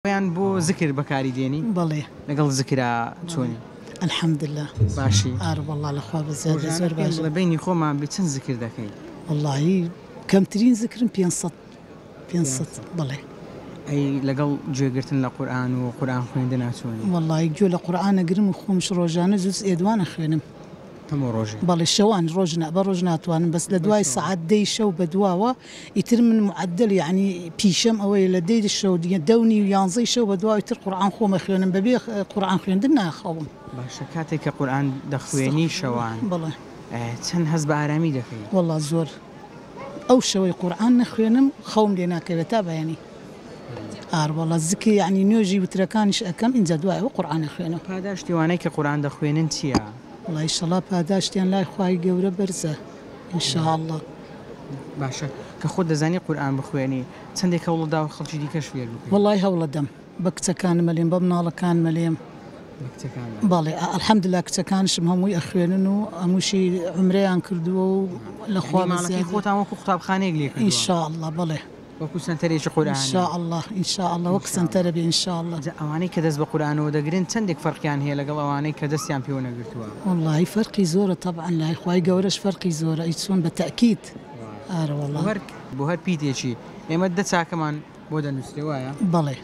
یان بۆ زکر بەکاری دێنی؟ بەڵێ. لەگەڵ زکرا چۆنی؟ الحمدللە. باشی؟ ئارە وەڵا لە خوا بەزیادە زۆر ڕۆژانە پێم باشم. بڵێ بەینی خۆمان بێ چەند زکر دەکەی؟ وەڵاهی کەمترین زکرم 500 500 بەڵێ. ئەی لەگەڵ گوێگرتن لە قورئان و قورئان خوێندنا چۆنی؟ وەڵاهی گوێ لە قورئان ئەگرم و خۆمش ڕۆژانە جوزئێ دوان ئەخوێنم. هەموو ڕۆژێ؟ بەڵێ شەوان ڕۆژ نا بە ڕۆژ ناتوانم بەس لە دوای سەعات دەی شەو بە دواوە ئیتر من معەدەل یەعنی پیشەم ئەوەیە لە دەی شەو دە و نیو یانزەی شەو بە دواوە ئیتر قورئان خۆم ئەخوێنم بەبێ قورئان خوێندن ناخەوم. باشە کاتێک کە قورئان دەخوێنی شەوان بەڵێ. چەند هەست بە ئارامی دەکەی؟ وەڵا زۆر ئەو شەوەی قورئان نەخوێنم خەوم لێ ناکەوێت تا بەیانی ئار وەڵا زکر یەعنی نوێژی وترەکانیش ئەکەم ئینجا دوای ئەوە قورئان ئەخوێنم. پاداشتی وانەی کە قورئان دەخوێنن چیە؟ وەڵا ئیشەڵا پاداشتیان لای خوای گەورە بەرزە ان شاء اللە. باشە کە خۆت دەزانی قورئان بخوێنی چەندێک هەوڵت داوە خەڵکی دیکەش فێر بکەی؟ وەڵای هەوڵەدەم بە کچەکانم ئەلێم بە مناڵەکانم ئەلێم. بە کچەکانت؟ بەڵێ الحمدللە کچەکانشم هەمووی ئەخوێنن و هەمووشی عومرەیان کردووە و لە خوا یانی ماڵەکەی بەزیادە. خۆتان وەکو قوتابخانەیەک لێ ان کردووە؟ شاء اللە بەڵێ. وەکو سەنتەرێکی قورئانی. ان شاء اللە ان شاء اللە وەک سەنتەرە بێ ان شاء اللە. جا ئەوانەی کە دەست بە قورئانەوە دەگرن چەندێک فەرقیان هەیە لەگەڵ ئەوانەی کە دەستیان پێوە نەگرتووە؟ وەڵاهی فەرقی زۆرە تەبعەن لای خوای گەورەش فەرقی زۆرە ئەی چۆن بە تەئکید ئارەوەڵا. بۆ هەر پیتێکی ئێمە دە چاکەمان بۆ دەنوسرێ وایە؟ بەڵێ.